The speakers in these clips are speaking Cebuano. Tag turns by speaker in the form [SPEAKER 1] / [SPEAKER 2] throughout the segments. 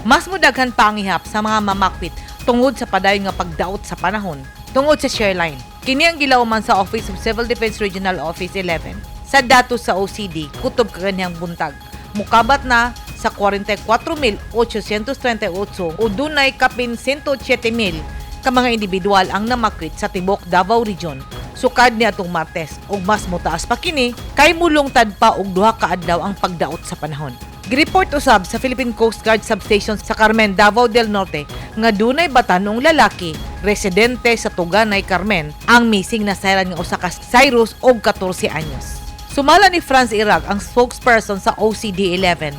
[SPEAKER 1] Mas mudaghan pa ang ihap sa mga mamakwit tungod sa padayon nga pagdaot sa panahon tungod sa shear line. Kini ang gilawman sa Office of Civil Defense Regional Office 11. Sa datos sa OCD, kutob kaganihang buntag, mukabat na sa 44,838 o dunay kapin 107,000 ka mga individual ang namakwit sa tibok Davao Region sukad ni atong Martes, ug mas motaas pa kini kay mulungtad pa og 2 ka adlaw ang pagdaot sa panahon. Gireport usab sa Philippine Coast Guard Substation sa Carmen, Davao del Norte nga dunay batanong lalaki residente sa Tuganay, Carmen ang missing na sayran nga usa ka Cyrus og 14 anyos. Sumala ni Franz Irag, ang spokesperson sa OCD 11,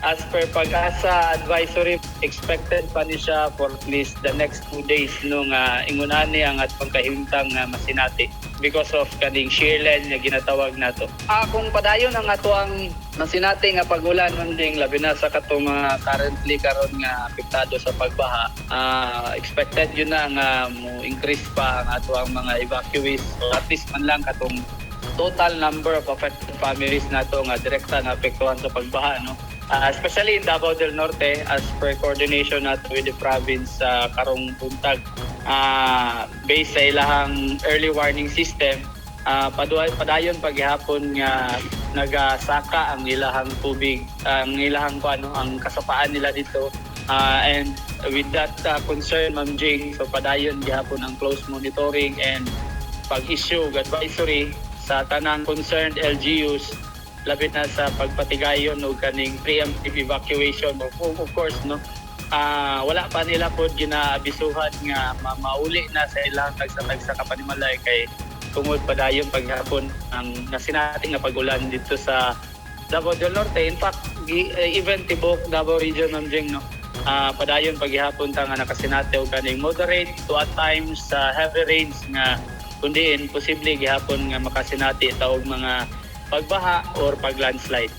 [SPEAKER 2] As per PAGASA advisory, expected pa ni siya for at least the next 2 days nung ingunani ang atong kahimtang nga masinati because of kaning shear line nga ginatawag nato. Kung padayon ang ato ang masinati nga pagulan ding, labi na sa katong mga currently karon nga apektado sa pagbaha, expected yun na nga mo increase pa ang ato ang mga evacuees, so at least man lang katong total number of affected families nato nga direkta na apektuhan sa pagbaha, no? Especially in Davao del Norte, as per coordination nato with the province sa karong buntag, based sa ilahang early warning system, padayon paghihapon nga nagasaka ang ilahang tubig, ang ilahang ano, ang kasapaan nila dito. And with that concern, Ma'am Jing, so padayon gihapon ang close monitoring and pag-issue og advisory sa tanang concerned LGUs, labi na sa pagpatigayon og kaning preemptive evacuation. Of course, no, wala pa nila pod ginaabisuhan nga mauli na sa ilang tagsa-tagsa ka panimalay kay tungod padayon paghapon ang nasinati nga pagulan dito sa Davao del Norte. In fact, even tibok Davao Region, Ma'am Jing, no, padayon paghihapon ta nga nakasinati og kaning moderate to at times sa heavy rains nga kundiin posible gihapon nga makasinati ta og mga pagbaha or pag-landslide.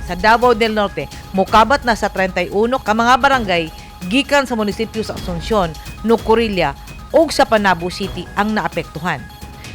[SPEAKER 1] Sa Davao del Norte, mukabat na sa 31 ka mga barangay gikan sa munisipyo sa Asuncion, Nucurilla ug sa Panabo City ang naapektuhan.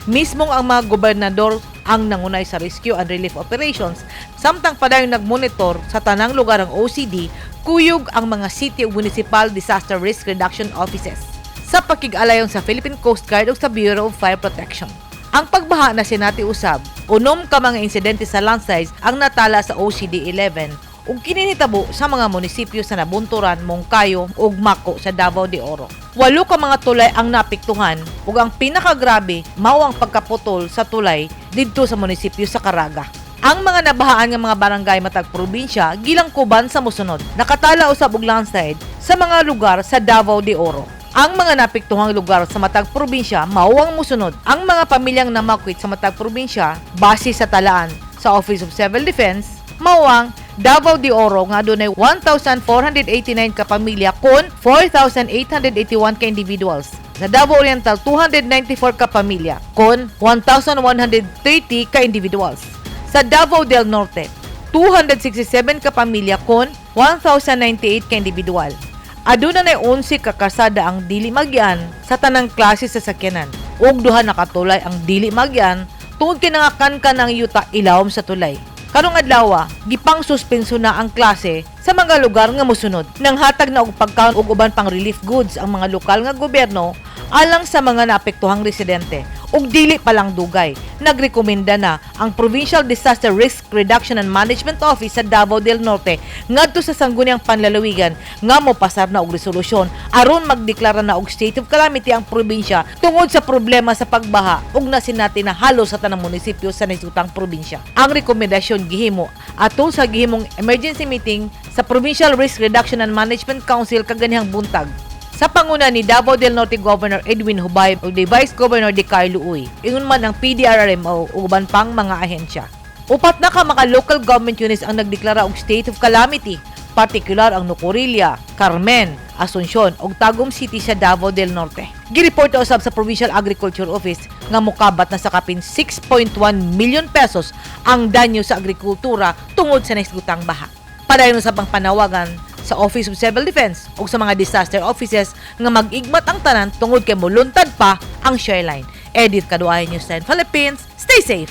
[SPEAKER 1] Mismong ang mga gobernador ang nangunay sa rescue and relief operations samtang padayon nagmonitor sa tanang lugar ang OCD kuyog ang mga city ug municipal disaster risk reduction offices sa pakig-alayon sa Philippine Coast Guard ug sa Bureau of Fire Protection. Ang pagbaha na sinati usab, 6 ka mga insidente sa landslides ang natala sa OCD 11 ug kini nitabo sa mga munisipyo sa Nabunturan, Monkayo ug Maco sa Davao de Oro. Walo ka mga tulay ang naapektuhan ug ang pinakagrabe mao ang pagkaputol sa tulay didto sa munisipyo sa Caraga. Ang mga nabahaan nga mga barangay matag probinsya gilangkuban sa mosunod. Nakatala usab og landslide sa mga lugar sa Davao de Oro. Ang mga naapektuhang lugar sa matag probinsya mao ang mosunod. Ang mga pamilyang namakwit sa matag probinsya base sa talaan sa Office of Civil Defense mao ang Davao de Oro nga adunay 1,489 ka pamilya kon 4,881 ka individuals. Sa Davao Oriental, 294 ka pamilya kon 1,130 ka individuals. Sa Davao del Norte, 267 ka pamilya kon 1,098 ka individual. Aduna nay 11 ka karsada ang dili magyan sa tanang klase sa sakyanan. Ug duha na ka tulay ang dili magyan tungod kay nangakankan ang yuta ilawom sa tulay. Karong adlaw, gipang suspenso na ang klase sa mga lugar nga mosunod. Nanghatag na og pagkaon ug uban pang relief goods ang mga lokal nga gobyerno alang sa mga naapektuhang residente. Ug dili pa lang dugay, nagrekomenda na ang Provincial Disaster Risk Reduction and Management Office sa Davao del Norte ngadto sa Sangguniang Panlalawigan nga mopasar na og resolusyon aron magdeklara na og state of calamity ang probinsya tungod sa problema sa pagbaha ug nasinati na halos sa tanang munisipyo sa nasutang probinsya. Ang rekomendasyon gihimo atol sa gihimong emergency meeting sa Provincial Risk Reduction and Management Council kaganihang buntag sa panguna ni Davao del Norte Governor Edwin Hubay ug ni Vice Governor De Carlo Uy. Ingon man ang PDRRMO ug uban pang mga ahensya. Upat na ka mga local government units ang nagdeklara og state of calamity, partikular ang Nucurilla, Carmen, Asuncion ug Tagum City sa Davao del Norte. Gireport usab sa Provincial Agriculture Office nga mukabat na sa kapin 6.1 million pesos ang danyo sa agrikultura tungod sa nahisgutang baha. Padayon sa pang panawagan sa Office of Civil Defense ug sa mga disaster offices nga mag-igmat ang tanan tungod kay moluntad pa ang shear line. Edith Kaduay, News 10 Philippines. Stay safe.